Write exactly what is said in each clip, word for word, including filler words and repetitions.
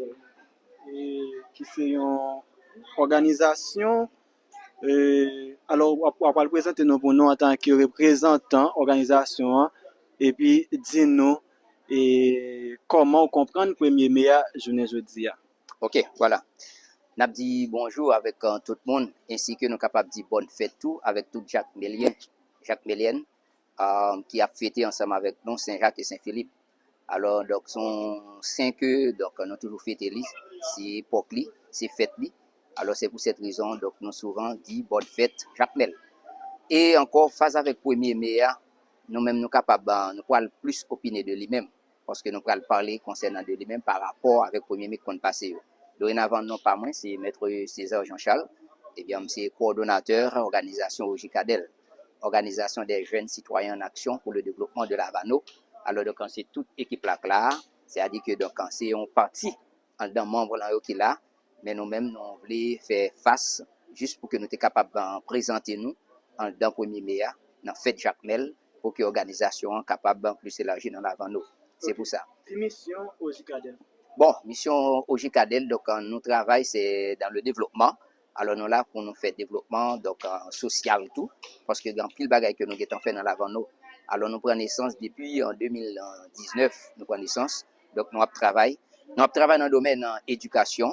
e, ki se yon òganizasyon, e, alò, w ap, w ap pral prezante nou pou nou antanke reprezantan òganizasyon an, epi di nou, e, kòman w konprann premye me a jounen jodi a. Ok, vwala. N ap di bonjou avèk, euh, tout moun, ensi ke nou kapab di bòn fèt tou avèk tout Jakmelyen, Jakmelyèn, euh, ki ap fete ansanm avèk nou Sen Jak e Sen Filip. Alò, donk, se yon sen ke, donk, nou toujou fete li, se epòk li, se fèt li. Alò, se pou sèt rezon, donk, nou souvan di bòn fèt Jakmèl. E ankò, faz avèk premye me a, nou menm nou kapab, euh, nou pral plis opine de li menm. Paske nou pral pale konsènan de li menm pa rapò avèk premye me k konn pase yo. Dorenavan, non pa mwen, se Mèt César Jean Charles. Ebyen, m se kowòdonatè òganizasyon Ojikadèl, Organisation des Jeunes Citoyens en Action pour le Développement de Lavano. Alò, donk, se tout ekip la k la a, sètadi ke, donk, se yon pati anndan manm lan yo ki la, men nou menm, nou vle fè fas jis pou ke nou te kapab, euh, prezante nou anndan premye me a, nan fèt Jakmèl, pou ke òganizasyon an kapab plis elaji nan Lavano. Se pou sa. Ki misyon Ojikadèl? Bon, misyon Ojikadèl, donk, euh, nou travay, se dans le développement. Alò, nou la pou nou fè devlopman, donk, euh, sosyal tou, paske gen anpil bagay ke nou gentan fè nan Lavano. Alò, nou pran nesans depi an de mil diznèf, nou pran nesans. Donk, nou ap travay. Nou ap travay nan domèn, euh, edikasyon.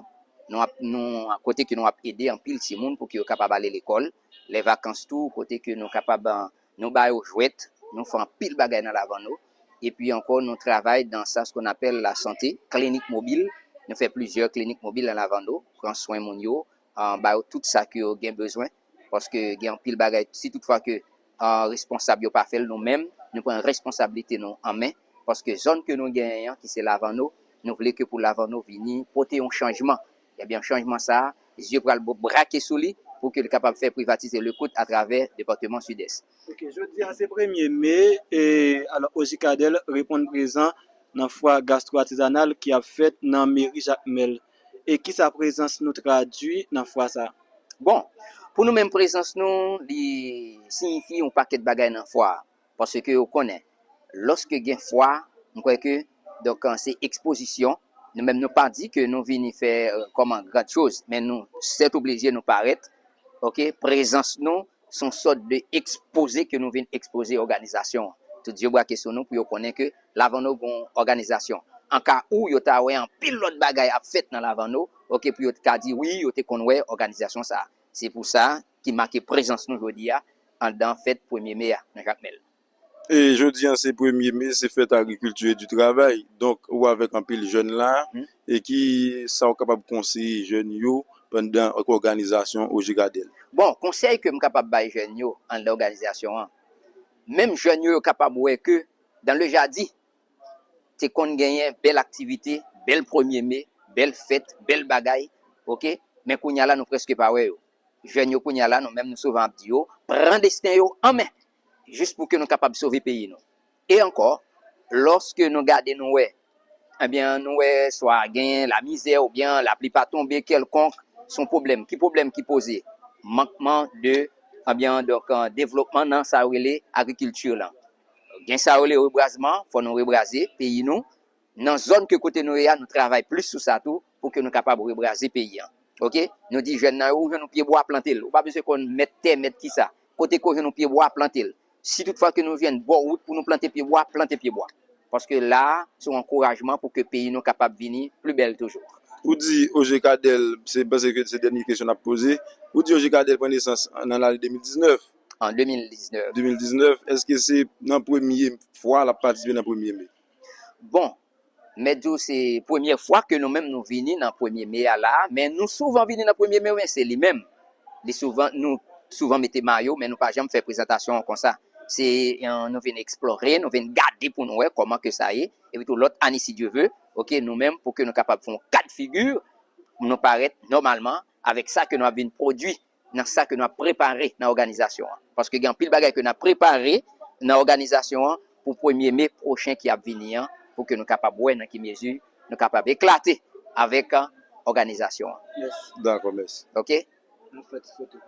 Nou ap, nou, kote ke nou ap ede anpil timoun pou ke yo kapab ale lekòl. Lè vakans tou, kote ke nou kapab, euh, nou ba yo jwèt, nou fè anpil bagay nan Lavano. Epi ankò, nou travay dans sa, ce qu'on appelle la santé, klinik mobil. Nou fè plizyè klinik mobil nan Lavano, pran swen moun yo, euh, ba yo tout sa ke yo gen bezwen. Paske gen anpil bagay, si toutfwa ke, euh, responsab yo pa fè l, nou menm, nou pran responsablite nou an men. Paske zòn ke nou genyen an, ki se Lavano, nou vle ke pou Lavano vini pote yon chanjman. Ebyen, chanjman sa a, zye pral bo-, brake sou li pou ke l kapab fè privatize lekout atravè depatman Sidès. Ok, jodi a se premye me, e, alò, Ojikadèl reponn prezan nan fwa gastwo-atizanal ki ap fèt nan meri Jakmèl. E kisa prezans nou tradui nan fwa sa a? Bon, pou nou menm, prezans nou, li siyifi yon pakèt bagay nan fwa a. Paske ou konnen, lòske gen fwa, m kwè ke, donk, euh, se ekspozisyon. Nou menm, nou pa di ke nou vini fè, euh, kòman grann choz, men nou sètoblije nou parèt. Ok, prezans nou, se yon sòt de ekspoze ke nou vin ekspoze òganizasyon an. Tout zye brake sou nou pou yo konnen ke Lavano gon òganizasyon. An ka ou yo ta wè anpil lòt bagay ap fèt nan Lavano, ok, pou yo ka di wi, yo te konn wè òganizasyon sa a. Se pou sa ki make prezans nou jodi a anndan fèt premye me a nan Jakmèl. E jodi an se premye me, se fèt agrikilti e di travay. Donk, ou avèk anpil jèn la, e ki sa w kapab konseye jèn yo pandan òganizasyon Ojikadèl? Bon, konsèy ke m kapab bay jèn yo anndan òganizasyon an, menm jèn yo, yo kapab wè ke dans le jadi, te konn genyen bèl aktivite, bèl premye me, bèl fèt, bèl bagay, ok? Men kounye a la, nou prèske pa wè yo. Jèn yo kounye a la, nou menm nou souvan ap di yo, pran desten yo an men, jis pou ke nou kapab sove peyi nou. E ankò, lòske nou gade, nou wè, ebyen, nou wè swa gen lamizè oubyen lapli pa tonbe kèlkonk, se yon pwoblèm. Ki pwoblèm ki poze? Mankman de, ebyen, donk, euh, devlopman nan sa yo rele agrikilti lan. Gen sa yo rele rebwazman, fò nou rebraze peyi nou. Nan zòn ke kote nou ye a, nou travay plis sou sa tou, pou ke nou kapab rebraze peyi an. Ok? Nou di jèn nan yo, ou jwenn yon pye bwa, plante l. Ou pa bezwen konn mèt tè, mèt kisa. Kote ke w jwenn yon pye bwa, plante l. Si toutfwa ke nou jwenn bò wout pou nou plante pye bwa, plante pye bwa. Paske la a, se yon ankourajman pou ke peyi nou kapab vini pli bèl toujou. Ou di Ojikadèl, se, m panse ke se dènye kesyon n ap poze. Ou di Ojikadèl pran nesans nan lane de mil diznèf. An de mil diznèf. De mil diznèf, èske se nan premye fwa l ap patisipe nan premye me? Bon, mèt di w se premye fwa ke nou menm nou vini nan premye me a la, men nou souvan vini nan premye me, men se li menm. Li souvan, nou souvan mete mayo, men nou pa janm fè prezantasyon an konsa. Se, euh, nou vin eksplore, nou vin gade pou nou wè kòman ke sa ye. Epi tou lòt ane, si Dye ve, ok, nou menm, pou ke nou kapab fè yon kad figi, nou parèt nòmalman avèk sa ke nou ap vin pwodui nan sa ke nou ap prepare nan òganizasyon an. Paske gen anpil bagay ke n ap prepare nan òganizasyon an pou premye me pwochen ki ap vini an, pou ke nou kapab wè nan ki mezi nou kapab eklate avèk, euh, òganizasyon an. Mèsi. Dakò, mèsi. Ok? Nou fè ti foto.